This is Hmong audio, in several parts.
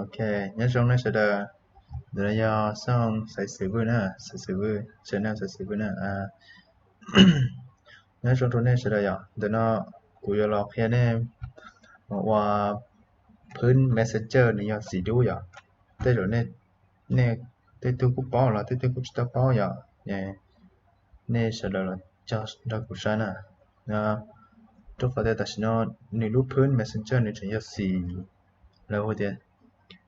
Ok, nyob zoo nej sawv daws. Ntawm no yog xoo Xaiv Xwm Vwj na, Xaiv Xwm Vwj, channel Xaiv Xwm Vwj na. Nyob zoo rau nej sawv daws yom. Ntawm no kuv yuav los qhia nej ua phwb Messenger nws yog xim dub yom. Tej zaum nej, nej tej tug kuj paub los tej tug kuj tsis tau paub yom. Nej sawv daws los cog nrog kuv saib na. Rau qhov tias tam sim no nws lub phwb Messenger nws tseem yog xim, lawv hu tias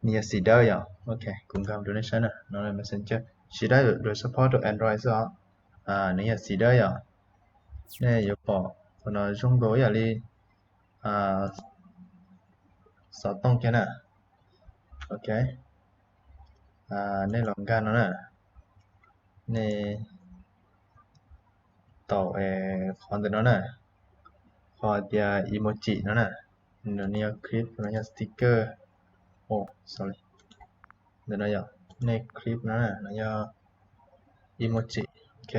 nws yog xim dawb yom. Ok, kuv nkag rau nej saib na, no Messenger xim dawb, lawv support rau Android xwb os. Nws yog xim dawb yom. Nej yuav pom qhov no zoo nkaus ib yam li xov tooj kiag na. Ok, nej los nkag no na, nej taus qhov ntawm no na, qhov tias emoji no na, no yog clip, no yog sticker, sorry, ntawm no yog nej clip no na, no yog emoji. Ok,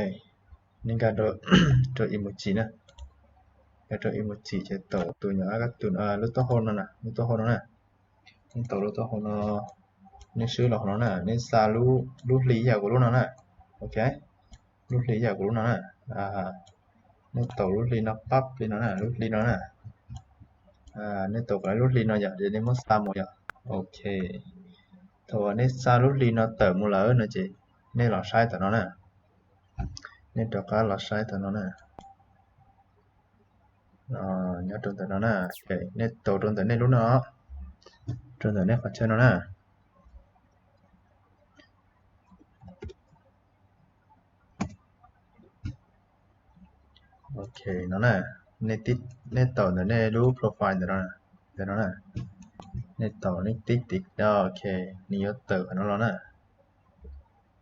nej nkag rau emoji na, nkag rau emoji ces taus tus nyuam ab kab tus, lub taub hau no na, lub taub hau no na. Nej taus lub taub hau no, nej swb los hauv no na, nej xa lub hli ib yam kuv lub no na. Ok, lub hli ib yam kuv lub no na. Nej taus lub hli no pab li no na, lub hli no na. Nej taus kom lub hli no yom, ces nej muab xa mus yom. Ok, thaum uas nej xa lub hli no tawm mus lawm no ces nej los saib tam no na. Nej rov qab los saib tam no na. Nyob rau ntawm no na, nej taus rau ntawm nej lub no, rau ntawm nej qhov chaw no na. Ok, no na, nej taus ntawm nej lub profile ntawm no, ntawm no na, nej taus nej tib tim, ok, nws yuav tawm qhov no los na.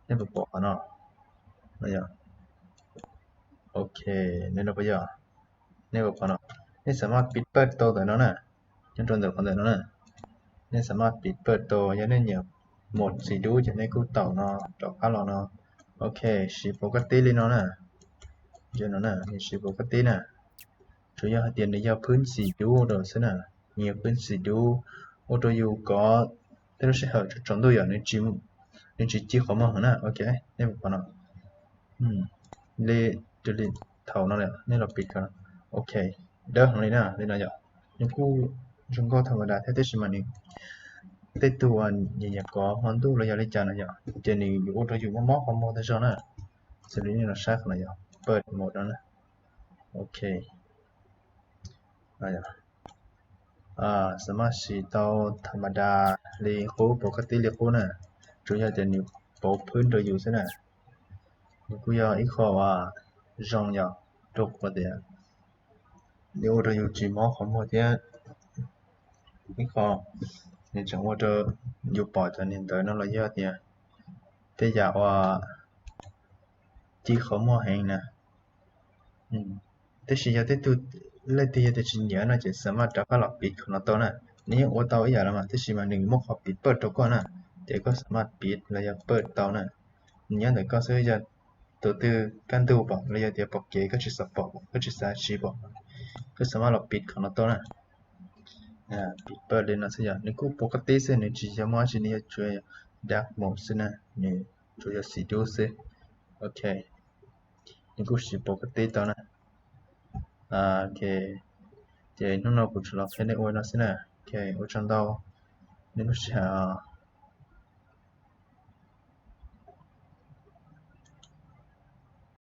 Nej puas pom qhov no? No yog, ok, nej no puas yog, nej puas pom no? Nej xam maj piv pawj tau ntawm no na, nyob rau ntawm qhov ntawm no na. Nej xam maj piv pawj tau, yog nej nyiam mus xim dub ces nej kuj taus no rov qab los no. Ok, siv pov kab tib li no na. Yog no na, nws siv pov kab tib na. Tsuas yog hais tias nws yog phwb xim dub rau xwb na, nws yog phwb xim dub ua rau yus kov tej lub sij hawm tsaus ntuj yom, nws tsis ci qhov muag heev na. Ok, nej puas pom no? Li, li thaum no nej los piv ko, ok, dawb heev li na, li no yom. Nws kuj zoo nkauj tham ma das thiab, tab sis mas nws tej tug nyiam nyiam kov hmo ntuj los yog li cas no yom, ces nws yuav ua rau yus mob mob qhov muag tag zog na. Xws li nej los saib qhov no yog pawj mus no na. Ok, xam maj siv tau tham ma das li qub, pov kab tib li qub na, tsuas yog tias nws pauv phwb rau yus xwb na. Nws kuj yog ib qho uas zoo yom, rau qhov tias nws ua rau yus tsis mob qhov muag thiab ib qho nws tseem ua rau yus pom cov niag ntawv no los yog tias tej yam uas ci qhov muag heev na. Tab sis yog tej tug, leej twg yog tias tsis nyiam no ces xam maj rov qab los piv qhov no tau na. Nws yeej ua tau ib yam los mas, tab sis mas nws muaj qhov piv pawj rau koj na, ces koj xam maj piv los yog pawj tau na. Nws nyob ntawm koj xwb, yog tus twg kaj ntug pom los yog tias pom kev koj tsis xav pom, koj tsis xav siv pom, koj xam maj los piv qhov no tau na. Piv pawj li no xwb yom, nws kuj pov kab tib xwb, nws tsis yog muaj dab tsi, nws yog tsuas dark mode xwb na, nws tsuas yog xim dub xwb. Ok, nws kuj siv pov kab tib tau na. Ok, ces hnub no kuv tsuas los qhia nej ua no xwb na. Ok, ua tsaug ntau nej lub sij hawm.